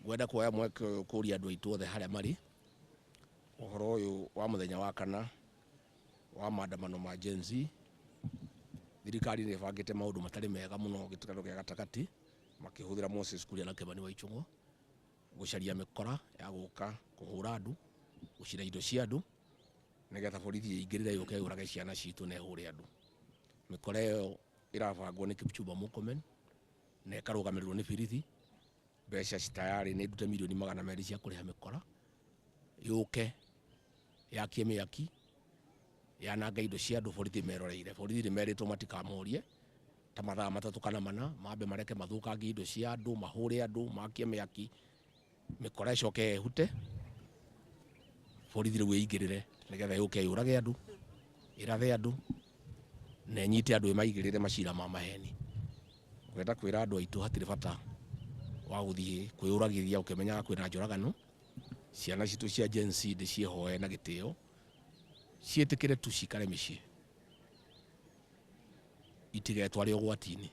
Ngwenda kuoya mweke ũyũ kũria andũ aitũ othe harĩa marĩ ũhoro ũyũ wa mũthenya wa kana wa maandamano ma Gen Z. Thirikari nĩ ĩbangĩte maũndũ matarĩ mega mũno gĩtukano gĩa gatagatĩ, makĩhũthĩra Moses Kuria na Kĩmani wa Ichung'wa gũcaria mĩkora ya gũka kũhũra andũ, gũcina indo cia andũ, nĩgetha borithi ĩingĩrĩre yũke yũrage ciana citũ na ĩhũre andũ. Mĩkora ĩyo ĩrabangwo nĩ Kipchumba Murkomen na ĩkarũgamĩrĩrwo nĩ borithi. Mbeca tayarĩ nĩ ndute mirioni 200 cia kũrĩha mĩkora yũke yakie mĩaki, yanange indo cia andũ, borithi meroreire. Borithi nĩ merĩtwo matikamorie ta mathaa 3 kana 4, mambe mareke mathũkangie indo cia andũ, mahũre andũ, makie mĩaki, mĩkora ĩcoke ĩhute, borithi rĩu ĩingĩrĩre nĩgetha yũke yũrage andũ, ĩrathe andũ na ĩnyite andũ, ĩmaigĩrĩre macira ma maheni. Ngwenda kwĩra andũ aitũ hatirĩ bata wa gũthiĩ kwĩyũragithia ũkĩmenyaga kwĩna njũragano. Ciana citũ cia Gen Z ndĩciĩhoe na gĩtĩo ciĩtĩkĩre tu cikare mĩciĩ, itigetware ũgwati-inĩ.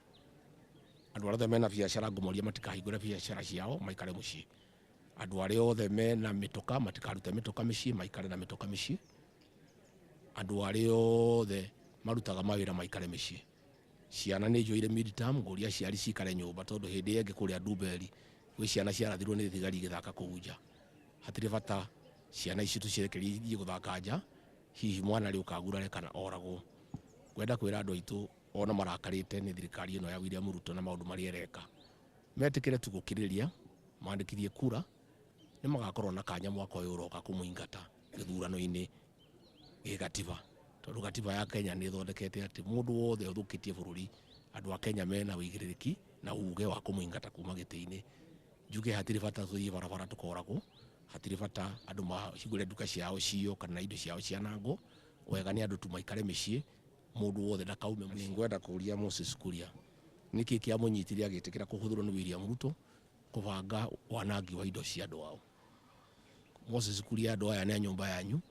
Andũ arĩa othe mena biacara ngũmoria matikahingũre biacara ciao, maikare mũciĩ. Andũ arĩa othe mena mĩtoka matikarute mĩtoka mĩciĩ, maikare na mĩtoka mĩciĩ. Andũ arĩa othe marutaga mawĩra maikare mĩciĩ. Ciana nĩ njoire midterm, ngũria aciari cikare nyũmba, tondũ hĩndĩ ĩyo ĩngĩ kũrĩa Ndumberi gwĩ ciana ciarathirwo nĩ thigari igĩthaka kũu nja. Hatirĩ bata ciana ici tũcirekererie ithiĩ gũthaka nja, hihi mwana rĩũka agurare kana oragwo. Ngwenda kwĩra andũ aitũ ona marakarĩte nĩ thirikari ĩno ya William Ruto na maũndũ marĩa ĩreka, metĩkĩre tu gũkirĩrĩria, mandĩkithie kura, nĩ magakorwo na kanya mwaka ũyũ ũroka kũmũingata gĩthurano-inĩ gĩgatiba, tondũ gatiba ya Kenya nĩ ĩthondekete atĩ mũndũ wothe ũthũkĩtie bũrũri, andũ a Kenya mena ũigĩrĩrĩki na uge wa kũmũingata kuma gĩtĩ-inĩ. Njuge hatirĩ bata tũthiĩ barabara tũkoragwo, hatirĩ bata andũ mahingũre nduka ciao ciiywo kana indo ciao cianangwo. Wega nĩ andũ tu maikare mĩciĩ, mũndũ wothe ndakaume mũciĩ. Ngwenda kũria Moses Kuria nĩkĩ kĩamũnyitire agĩtĩkĩra kũhũthĩrwo nĩ William Ruto kũbanga wanangi wa indo cia andũ ao. Moses Kuria, andũ aya nĩ a nyũmba yanyu,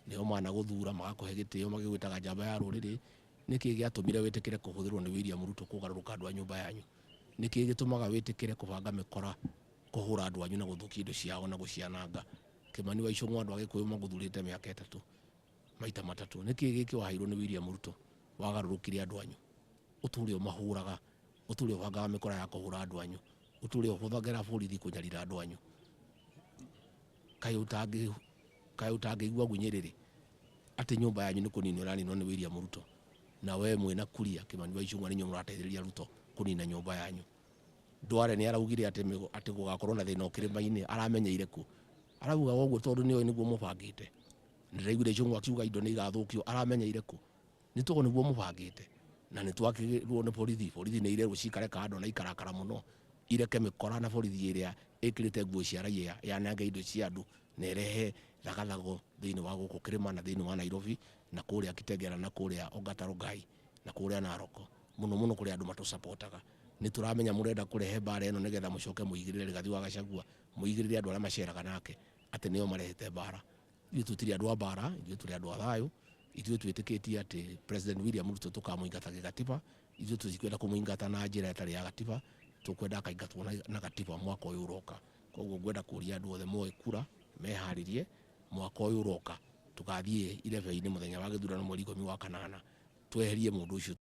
nĩo managũthura magakũhe gĩtĩo magĩgwĩtaga njamba ya rũrĩrĩ. Nĩkĩ gĩatũmire wĩtĩkĩre kũhũthĩrwo nĩ William Ruto kũgarũrũka andũ a nyũmba yanyu? Nĩkĩ gĩtũmaga wĩtĩkĩre kũbanga mĩkora kũhũra andũ anyu na gũthũkia indo ciao na gũciananga? Kĩmani wa Ichung'wa, andũ a Gĩkũyũ magũthurĩte mĩaka 3 maita matatũ. Nĩkĩ gĩkĩ waheirwo nĩ William Ruto wagarũrũkire andũ anyu, ũtũre ũmahũraga, ũtũre ũbangaga mĩkora ya kũhũra andũ anyu, ũtũre ũhũthagĩra borithi kũnyarira andũ anyu? Kaĩ ũtangĩigua gunyĩrĩrĩ atĩ nyũmba yanyu nĩ kũninwo ĩraninwo nĩ William Ruto, na we mwĩna Kuria Kĩmani wa Ichung'wa nĩ inyuĩ mũrateithĩrĩria Ruto kũnina nyũmba yanyu? Ndware nĩ araugire atĩ gũgakorwo na thĩna kĩrĩma-inĩ, aramenyeire kũ? Arauga ũguo tondũ nĩoĩ nĩguo mũbangĩte. Ndĩraiguire Ichung'wa akiuga indo nĩ igathũkio, aramenyeire kũ? Nĩ tondũ nĩguo mũbangĩte na nĩ twakĩrwo nĩ borithi. Borithi nĩ irerwo cikare kando na ikarakara mũno, ireke mĩkora na borithi ĩrĩa ĩkĩrĩte nguo cia raia yanange indo cia andũ na ĩrehe thagathago thĩinĩ wa gũkũ kĩrĩma na thĩinĩ wa Nairobi na kũrĩa Kitengela na kũrĩa Ongata Rongai na kũrĩa Narok, mũno mũno kũrĩa andũ matũcapotaga. Nĩ tũramenya mũrenda kũrehe mbara ĩno nĩgetha mũcoke mũigĩrĩre Rigathi wa Gachagua, mũigĩrĩre andũ arĩa maceraga nake atĩ nĩo marehete mbara. Ithuĩ tũtirĩ andũ a mbara, ithuĩ tũrĩ andũ a thayũ. Ithuĩ twĩtĩkĩtie atĩ President William Ruto tũkamũingata gĩgatiba. Ithuĩ tũtikwenda kũmũingata na njĩra ĩtarĩ ya gatiba, tũkwenda akaingatwo na gatiba mwaka ũyũ ũroka. Koguo ngwenda kũria andũ othe moe kura, meharĩrie mwaka ũyũ ũroka tũgathiĩ irebe-inĩ mũthenya wa gĩthurano mweri 18, tweherie mũndũ ũcio.